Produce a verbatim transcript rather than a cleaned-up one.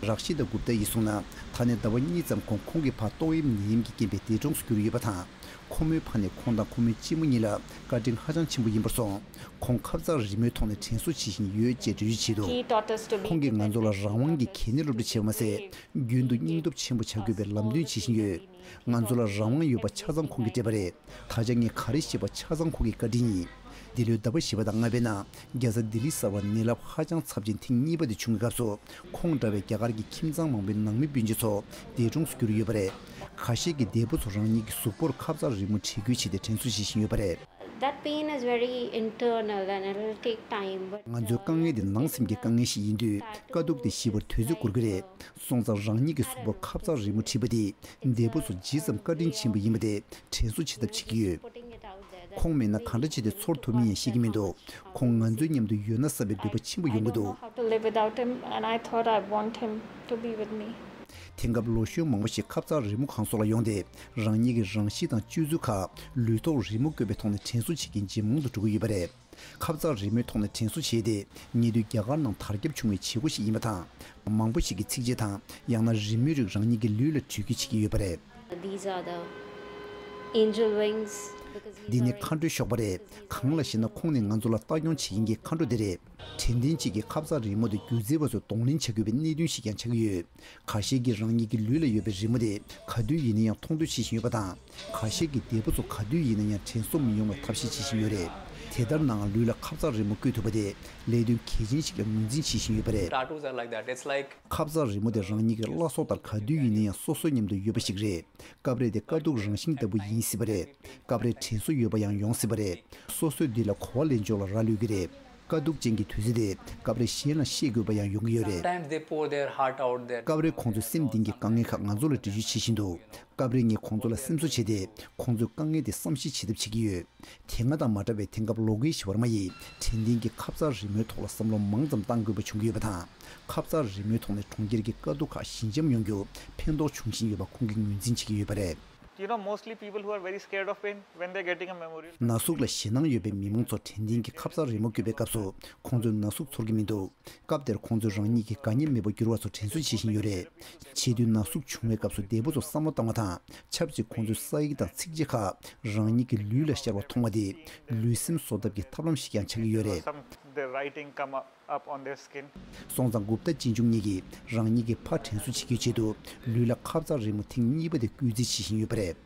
རག་ཤི་ཏ་གུབ་ཏ་ཡིས་གསུངས་ན། ད་ནས་ཟླ་བ་གཉིས་ཙམ་གོང་ཁོང་གི་ཕ་ཏོག་དབྱིབས་ནད་ཡམས་ཀྱི་རྐྱེན་པས་འདས་གྲོངས་སུ་གྱུར་ཡོད་པ་དང་། ཁོ་མོའི་ཕ་ནས་ཁོང་དང་ཁོ་མོའི་གཅེན་མོ་གཉིས་ལ་བཀའ་དྲིན་ཧ་ཅང་ཆེན་པོ་ཡིན་པར་སོང་། ཁོང་ཁ་ཚ་རི་མོའི་ཐོག་ནས་དྲན་གསོ་བྱེད་བཞིན་ཡོད་ཅེས་འགྲེལ་བརྗོད་བྱས་འདུག། He taught us to be ཁོང་གིས་ང་ཚོ་ལ་རང་དབང་གི་གལ་གནད་སློབ་ཁྲིད་བྱས་པ་མ་ཟད། རྒྱུན་དུ་སྙིང་སྟོབས་ཆེན་པོ་བྱ་དགོས་པའི་ལམ་སྟོན་བྱེད་བཞིན་ཡོད། ང་ཚོ་ལ་རང་དབང་ཡོད་པ་ཆ་ཚང་ཁོང་གིས་སྤྲད་པ་རེད། ད་ཆ་ངས་ག་རེ་ཤེས་པ་ཆ་ཚང་ཁོང་གི་བཀའ་དྲིན་ཡིན། འདི་ལོའི་ཟླ་བ་བཞི་པ་དང་ལྔ་པའི་ནང་རྒྱལ་ས་ལྡི་ལི་གསར་པར་ནད་རླབས་ཧ་ཅང་ཚབས་ཆེན་ཐེངས་གཉིས་པ་དེ་བྱུང་བའི་སྐབས་སུ། ཁོང་འདྲ་བའི་རྒྱ་གར་གྱི་ཁྱིམ་ཚང་མང་པོའི་ནང་མི་སྤུན་མཆེད་ཚོ་འདས་གྲོངས་སུ་གྱུར་ཡོད་པ་རེད། ཁ་ཤས་ཀྱི་འདས་པོ་ཚོ་རང་ཉིད་ཀྱི་གཟུགས་པོར་ཁ་ཚ་རི་མོ་བྲིས་འགུལ་བྱས་ཏེ་དྲན་གསོ་བྱེད་བཞིན་ཡོད་པ་རེད། That pain is very internal and it'll take time, but ང་ཚོའི་དཀའ་ངལ་དེ་ནང་སེམས་ཀྱི་དཀའ་ངལ་ཞིག་ཡིན་དུས། དཀའ་སྡུག་དེ་ཞི་བར་དུས་ཚོད་འགོར་གྱི་རེད། སོང་ཙང་རང་ཉིད་ཀྱི་གཟུགས་པོར་ཁ་ཚ་རི་མོ་བྲིས་པ་དེས་འདས་པོ་ཚོ་ཇི་ཙམ་བཀའ་དྲིན་ཆེན་པོ་ཡིན་པ་དེ་དྲན་གསོ་བྱེད་ཐབས་བྱེད་ཀྱི་ཡོད། ཁོང་མེད་ན་གང་འདྲ་བྱས་ཏེ་ཚོར་ཐུབ་མིན་ཡང་ཤེས་ཀྱི་མི་འདུག། ཁོང་ང་ཚོའི་མཉམ་དུ་ཡོད་ན་བསམ་པའི་འདོད་པ་ཆེན་པོ་ཡོང་གི་འདུག། How to live without him, and I thought I want him to be with me. དེང་སྐབས་ལོ་གཞོན་མང་པོ་ཞིག་ཁ་ཚ་རི་མོ་ཁང་སོགས་ལ་ཡོང་སྟེ། རང་ཉིད་ཀྱི་རང་གཤིས་དང་སྤྱོད་ཚུལ་ཁག་ལུས་ཐོག་རི་མོ་བཀོད་པའི་ཐོག་ནས་དྲན་གསོ་བྱེད་མཁན་ཇེ་མང་དུ་འགྲོ་གི་ཡོད་པ་རེད། ཁ་ཚ་རི་མོའི་ཐོག་ནས་དྲན་གསོ་བྱས་ཏེ། ཉེ་དུས་རྒྱ་གར་ནང་དར་ཁྱབ་བྱུང་བའི་བྱེད་སྒོ་ཞིག་ཡིན་པ་དང་། མང་པོ་ཞིག་གིས་ཚིགས་བཅད་དང་ཡང་ན་རི་མོའི་རིགས་རང་ཉིད་ཀྱི་ལུས་ལ་འབྲི་འགུལ་བྱེད་ཀྱི་ཡོད་པ་རེད། These are the angel wings, because these འདི་ནི་are མཁའ་འགྲོའི་གཤོག་པ་རེད། གང་ལགས་ཤེ་ན་ཁོང་ནི་ང་ཚོ་ལ་ལྟ་སྐྱོང་བྱེད་མཁན་གྱི་མཁའ་འགྲོ་དེ་རེད། དྲན་རྟེན་གཅིག་གི་ཁ་ཚ་རི་མོ་དེ་སྒྱུ་རྩལ་པ་ཚོས་གདོང་ལེན་བྱ་དགོས་པའི་གནད་དོན་ཞིག་ཀྱང་ཆགས་ཀྱི་ཡོད། ཁ་ཤས་ཀྱིས་རང་ཉིད་ཀྱི་ལུས་ལ་ཡོད་པའི་རི་མོ་དེ་ག་དུས་ཡིན་ན་ཡང་མཐོང་འདོད་བྱེད་བཞིན་ཡོད་པ་དང་། ཁ་ཤས་ཀྱིས་འདས་པོ་ཚོ་ག་དུས་ཡིན་ན་ཡང་དྲན་གསོ་མི་ཡོང་བར་ཐབས་ཤེས་བྱེད་བཞིན་ཡོད་རེད། དེ་ལྟར་ནའང་ལུས་ལ་ཁ་ཚ་རི་མོ་བཀོད་ཐུབ་པ་དེ་ལས་དོན་གལ་ཆེན་ཞིག་ལ་ངོས་འཛིན་བྱེད་བཞིན་ཡོད་པ་རེད། Tattoos are like that. It's like ཁ་ཚ་རི་མོ་དེ་རང་ཉིད་ཀྱི་བླ་སྲོག་ལྟར་ག་དུས་ཡིན་ན་ཡང་སོ་སོའི་མཉམ་དུ་ཡོད་པ་ཞིག་རེད། སྐབས་རེ་དེ་དཀའ་སྡུག་རང་བཞིན་ལྟ་བུ་ཡིན་སྲིད་པ་རེད། སྐབས་རེ་དྲན་གསོ་ཡོད་པ་ཡང་ཡོང་སྲིད་པ་རེད། སོ་སོས་འདི་ལ་གོ་བ་ལེན་ཕྱོགས་ལ་རག་ལུས་ཀྱི་རེད། དཀའ་སྡུག་ཅན་གྱི་དུས་ཚོད་དེ་སྐབས་རེ་གཞན་ལ་བཤད་དགོས་པ་ཡང་ཡོང་གི་ཡོད་རེད། Sometimes they pour their heart out there. སྐབས་རེ་ཁོང་ཚོའི་སེམས་གཏིང་གི་དཀའ་ངལ་ཁག་ང་ཚོ་ལ་འགྲེལ་བརྗོད་བྱེད་བཞིན་འདུག། སྐབས་རེ་ངས་ཁོང་ཚོ་ལ་སེམས་གསོ་བྱས་ཏེ་ཁོང་ཚོའི་དཀའ་ངལ་དེ་བསམ་ཤེས་བྱེད་ཐབས་བྱེད་ཀྱི་ཡོད། དེ་སྔ་དང་མ་འདྲ་བའི་དེང་སྐབས་ལོ་ཀེ་ཤི་ཝར་མ་ཡིས་དྲན་རྟེན་གྱི་ཁ་ཚ་རི་མོའི་ཐོག་ལ་བསམ་བློ་མང་ཙམ་བཏང་དགོས་པ་བྱུང་གི་ཡོད་པ་དང་། ཁ་ཚ་རི་མོའི་ཐོག་ནས་གྲོང་ཁྱེར་གྱི་དཀའ་སྡུག་ཁག་ཞི་འཇམ་ཡོང་རྒྱུར་ཕན་ཐོགས་འབྱུང་བཞིན་ཡོད་པ་ཁོང་གིས་ངོས་འཛིན་བྱེད་ཀྱི་ཡོད་པ་རེད། You know, mostly people who are very scared of pain, when they're getting a memorial. ན་ཟུག་ལ་ཞེད་སྣང་ཡོད་པའི་མི་མང་ཚོ་དྲན་རྟེན་གྱི་ཁ་ཚ་རི་མོ་བཀོད་པའི་སྐབས་སུ་ཁོང་ཚོས་ན་ཟུག་ཚོར་གྱི་མི་འདུག། སྐབས་དེར་ཁོང་ཚོས་རང་ཉིད་ཀྱི་དགའ་ཉེ་མེད་པར་འགྱུར་བ་ཚོར་དྲན་གསོ་བྱེད་བཞིན་ཡོད་རེད། བྱེད་དུས་ན་ཟུག་བྱུང་བའི་སྐབས་སུ་འདས་པོ་ཚོར་བསམ་བློ་བཏང་བ་དང་ཆབས་ཅིག་ཁོང་ཚོའི་ས་ཡིག་དང་ཚིགས་བཅད་ཁག་རང་ཉིད་ཀྱི་ལུས་ལ་ཤར་བ་མཐོང་བ་དེ་ལུས་སེམས་གསོ་ཐབས་ཀྱི་ཐབས་ལམ་ཞིག་ཀྱང་ཆགས་ཀྱི་ཡོད་རེད། Some the writing come up, up on their skin. སོང་ཙང་གུབ་ཏ་གཅེན་གཅུང་གཉིས་ཀྱིས་རང་ཉིད་ཀྱི་ཕ་དྲན་གསོ་བྱེད་རྒྱུའི་ཆེད་དུ་ལུས་ལ་ཁ་ཚ་རི་མོ་ཐེངས་གཉིས་པ་དེ་བཀོད་རྩིས་བྱེད་བཞིན་ཡོད་པ་རེད།